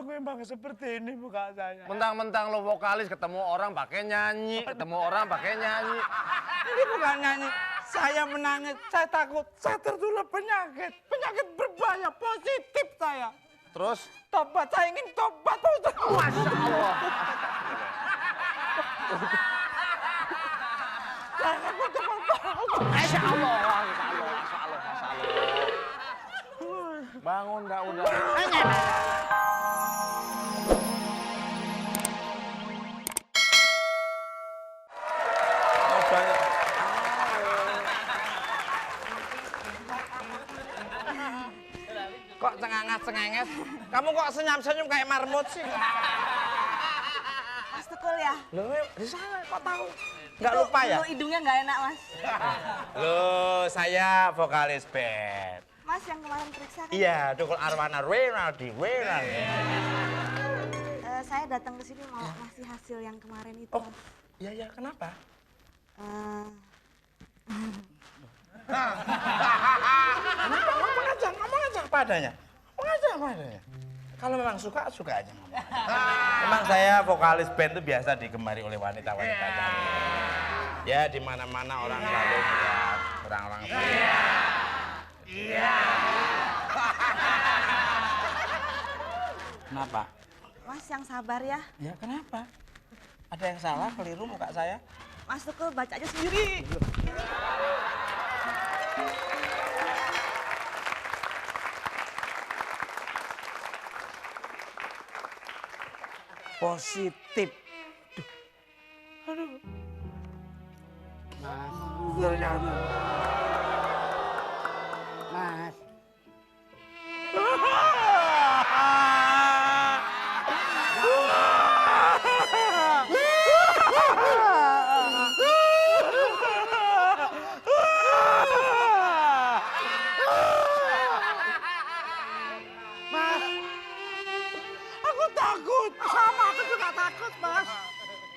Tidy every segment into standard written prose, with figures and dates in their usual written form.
bengembang seperti ini muka saya. Mentang-mentang lo vokalis ketemu orang pakai nyanyi, ketemu orang pakai nyanyi. Ini bukan nyanyi. Saya menangis, saya takut, saya tertular penyakit. Penyakit berbahaya, positif saya. Terus? Tobat, saya ingin tobat. Masya Allah. Masya Allah. Bangun dah udah. Kok cengangas-cengenges? Kamu kok senyum-senyum kayak marmut sih? Mas Tukul ya? Loh, di sana kok tahu? Nggak lupa ya? Lu hidungnya nggak enak, Mas. Loh, saya vokalis band. Mas yang kemarin periksa kan? Iya, Tukul Arwana Renaldi. Saya datang ke sini mau ngasih hasil yang kemarin itu. Oh, iya, kenapa? Ngomong aja apa adanya. Kalau memang suka aja ngomong. Memang saya vokalis band itu biasa digemari oleh wanita-wanita cantik. Ya, di mana-mana orang selalu melihat orang-orang Iya. Kenapa? Mas yang sabar ya. Ya, kenapa? Ada yang salah, keliru muka saya? Mas Tukul baca aja sendiri. Positif. Aduh. Mas. Ternyata. Mas. Aku takut. Sama, aku juga takut, Mas.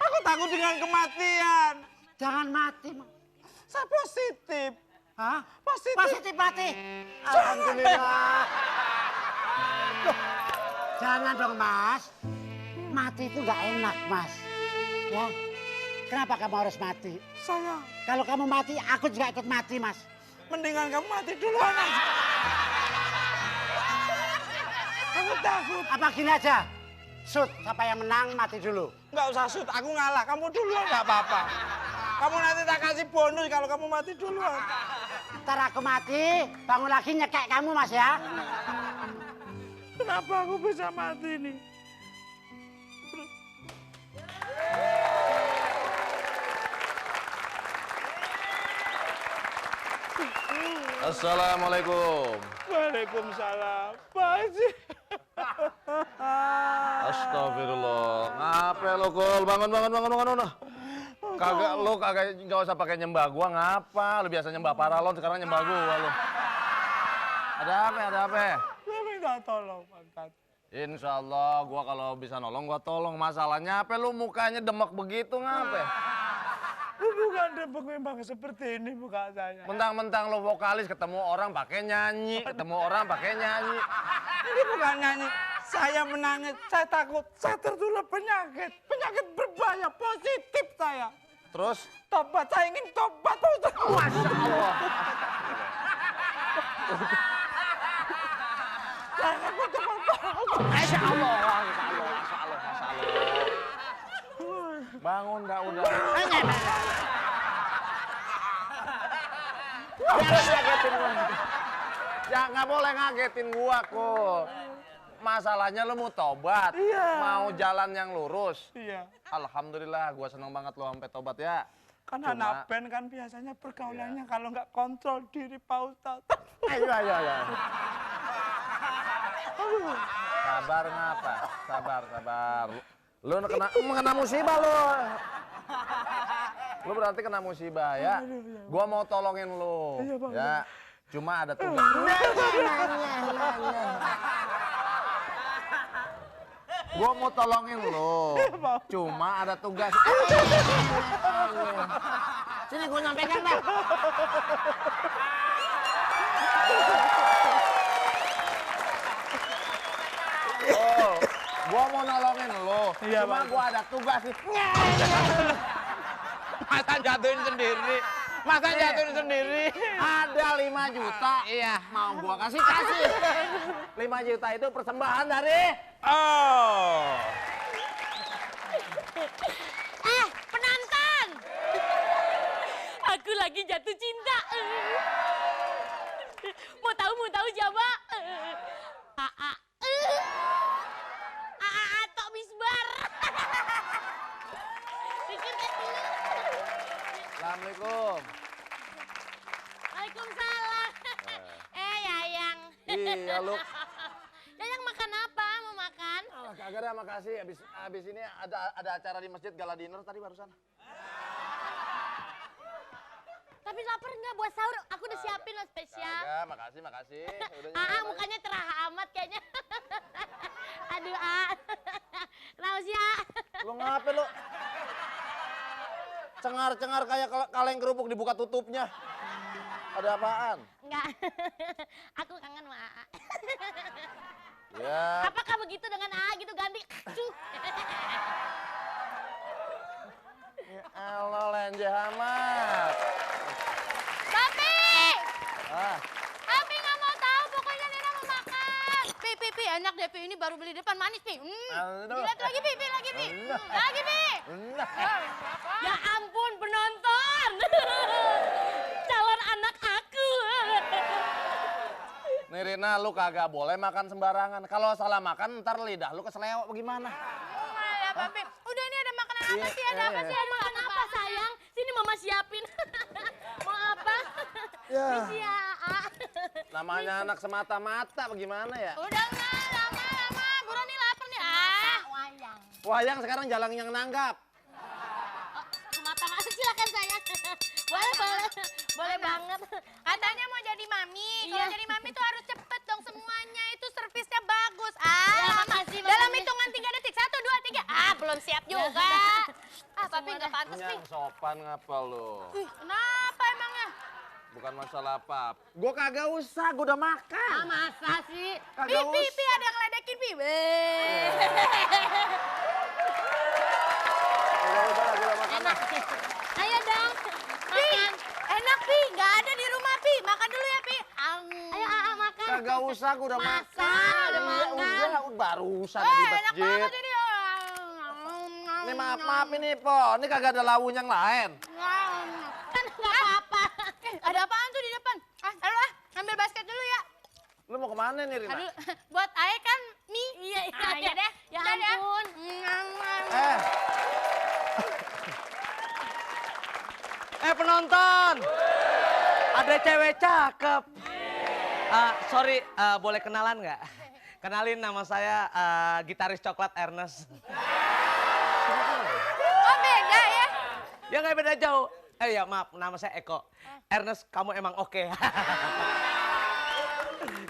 Aku takut dengan kematian. Jangan mati, Mas. Saya positif. Hah? Positif. Positif mati. Alhamdulillah. Loh, jangan dong, Mas. Mati itu nggak enak, Mas. Ya. Kenapa kamu harus mati? Saya. Kalau kamu mati, aku juga ikut mati, Mas. Mendingan kamu mati duluan aja. Aku takut. Apa gini aja? Shoot, siapa yang menang mati dulu. Nggak usah shoot, aku ngalah. Kamu duluan nggak apa-apa. Kamu nanti tak kasih bonus kalau kamu mati duluan. Ntar aku mati, bangun lagi nyekek kamu, Mas ya. Kenapa aku bisa mati nih? Assalamualaikum. Waalaikumsalam. Pak Haji. Astagfirullah. Ngapain lo, Kul? Bangun. Kagak nggak usah pakai nyembah gua, ngapa? Lu biasa nyembah paralon, sekarang nyembah gua lu. Ada apa? Saya minta tolong, Pak Kat. Insya Allah gua kalau bisa nolong gua tolong. Masalahnya apa lu mukanya demek begitu ngapa? Bukan bengembang seperti ini muka saya. Mentang-mentang lo vokalis ketemu orang pakai nyanyi, Ini bukan nyanyi. Saya menangis, saya takut, saya tertular penyakit. Penyakit berbahaya, positif saya. Terus? Tobat, saya ingin tobat. Masya Allah. Masya Allah. Bangun dah udah. Ngagetin gua. Ya nggak boleh ngagetin gua, kok. Masalahnya lu mau tobat, mau jalan yang lurus. Iya. Alhamdulillah, gua seneng banget lu sampai tobat ya. Kan anak band kan biasanya pergaulannya kalau nggak kontrol diri, Pak Ustadz. Ayo. Sabar ngapa? Sabar. Lu kena musibah lu. Lu berarti kena musibah ya. Gua mau tolongin lu. Ya. Cuma ada tugas. Gua mau tolongin lu. Cuma ada tugas. Sini gue nyampaikan, Bang. Oh, Iya, Cuma Pak. gua ada tugas nih. Masa jatuhin sendiri? Masa jatuhin sendiri? Ada 5 juta. Iya. Mau gua kasih. 5 juta itu persembahan dari... Oh. Penonton! Aku lagi jatuh cinta. Mau tahu siapa? AA. AA Atok Misbar. Ikutin dulu. Assalamualaikum. Waalaikumsalam. Yayang. Iya lu. Yayang makan apa? Mau makan? Kagak ada, makasih. Abis ini ada acara di masjid gala dinner tadi barusan. Tapi lapar nggak buat sahur? Aku udah siapin lo spesial. Kagak, makasih. Udah AA mukanya cerah amat kayaknya. Aduh, kenapa sih, A? Lu ngapain lu? Cengar-cengar kayak kaleng kerupuk dibuka tutupnya. Ada apaan? Enggak. Aku kangen sama AA. Ya. Apakah begitu dengan AA gitu ganti? Cuh. Ya Allah, lenjeh amat. Papi! Ah, Papi nggak mau tahu, pokoknya Nena mau makan. Pi, enak deh, Pi. Ini baru beli depan manis, Pi. Aduh. Lihat lagi, Pi, lagi, Pi. Enak. Lagi, Pi. enak. Ya ampun, penonton. Calon anak aku. Nih Rina, lu kagak boleh makan sembarangan. Kalau salah makan, ntar lidah lu keselewek bagaimana? Ya, Papi. Udah, ini ada makanan apa Iya, sih? Ada apa iya. sih? Makan apa, sayang? Sini Mama siapin. Mau apa? Ya. Misi ya, A. Namanya anak semata-mata bagaimana ya? Udah nggak, lama. Buruan nih lapar nih. Wayang. Wayang sekarang jalan yang nanggap. Semata-mata silakan sayang. Boleh banget. Katanya mau jadi mami. Iya. Kalau jadi mami tuh harus cepet dong semuanya. Itu servisnya bagus. Ya, makasih. Dalam hitungan 3 detik. 1, 2, 3. Belum siap juga. Papi nggak pantas nih. Yang sopan ngapa lu? Kenapa emangnya? Bukan masalah apa. Gua kagak usah, gua udah makan. Masa sih? Kagak usah. Pi, ada yang ngeledekin, Pi. Kagak usah, gua udah makan. Enak. Ayo dong. Pi, Makan. enak, Pi. Nggak ada di rumah, Pi. Makan dulu ya, Pi. Ayo, AA makan. Kagak usah, gua udah makan. Udah Iya, makan. udah, barusan di Enak masjid. banget ini. Ini maaf ini Po, ini kagak ada lauk yang lain. Kan nggak apa-apa. Ada apaan tuh di depan? Ambil basket dulu ya. Lu mau kemana nih Rina? Aduh, buat Ae kan mie. Iya, Iya deh. Ya Bentar ya. ampun. Penonton, ada cewek cakep. Sorry, boleh kenalan nggak? Kenalin, nama saya gitaris coklat Ernest. Oh beda ya? Ya nggak beda jauh. Ya maaf, nama saya Eko. Ernest, kamu emang oke.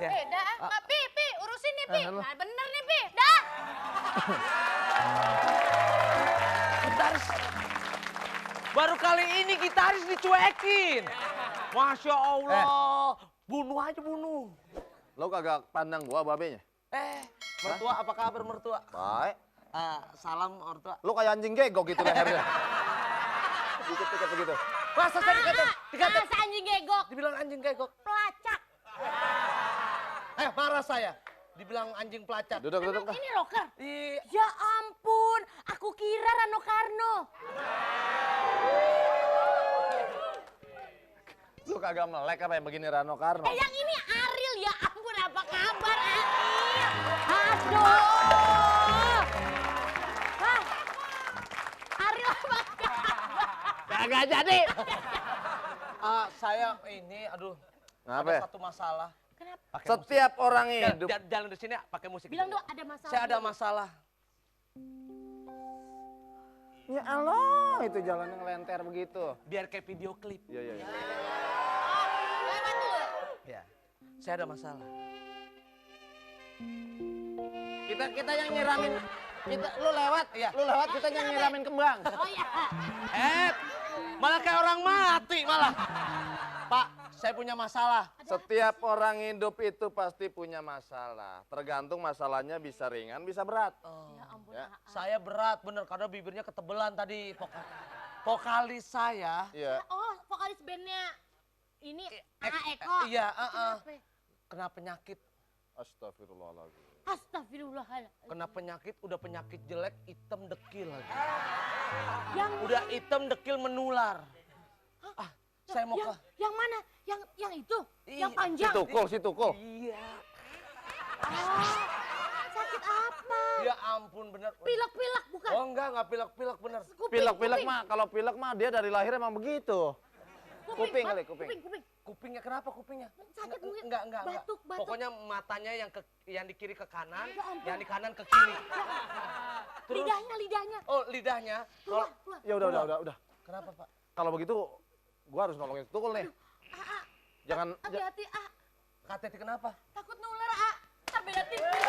Ya. Beda. Pi, urusin nih, Pi. halo. Nah, bener nih, Pi. Dah. Gitaris. Baru kali ini gitaris dicuekin. Masya Allah. Bunuh aja, bunuh. Lu kagak pandang gua babenya? Mertua, apa kabar mertua? Baik. Salam mertua. Lu kayak anjing gegok gitu lehernya. Dikit-dikit begitu. Masa saya dikata? Masa anjing gegok. Dibilang anjing gegok. Pelacak. Marah saya. Dibilang anjing pelacak. Duduk dah. Ini rocker. Iya. Ya ampun, aku kira Rano Karno. Lu kagak melek apa yang begini Rano Karno? Yang ini Ariel, ya ampun, apa kabar Ariel? Aduh. Hah? Ariel apa kabar? Kagak jadi. Saya ini, aduh. Ngapa Ada ya? satu masalah. Kenapa? Pakai Setiap orang musik. hidup. Jalan di sini pakai musik. Bilang dong ada masalah. Saya ada masalah. Ya Allah, itu jalannya ngelenter begitu. Biar kayak video klip. Iya. Lewat dulu. Ya. Saya ada masalah. Kita yang nyiramin. Lu lewat, lu lewat kita yang nyiramin kembang. Oh ya. Malah kayak orang mati malah. Pak, saya punya masalah. Setiap orang hidup itu pasti punya masalah. Tergantung masalahnya bisa ringan, bisa berat. Ya ampun, Ya. Saya berat bener karena bibirnya ketebelan tadi. Vokalis saya. Iya. Oh, vokalis bandnya ini Eko. Iya, Kenapa? kena penyakit. Astagfirullahaladzim. Astagfirullahaladzim. Kena penyakit, udah penyakit jelek, hitam dekil lagi. Yang Udah hitam dekil menular. Saya mau ke... yang mana? Yang itu? Iya. Yang panjang? Si tukul. Iya. Sakit apa? Ya ampun bener. Pilek-pilek bukan? Oh enggak pilek-pilek bener. Pilek-pilek mah, kalau pilek mah dia dari lahir emang begitu. Kuping kali, kuping. Kuping. Kupingnya kenapa kupingnya? Sakit mungkin. Enggak. Batuk. Pokoknya matanya yang di kiri ke kanan, Ya ampun. yang di kanan ke kiri. Terus, Lidahnya. oh lidahnya. Kalau Keluar. Ya udah. kenapa Pak? Kalau begitu, gua harus nolongin si tukul nih. Jangan, Hati-hati, KTT kenapa? takut nular, Ntar beda tipis.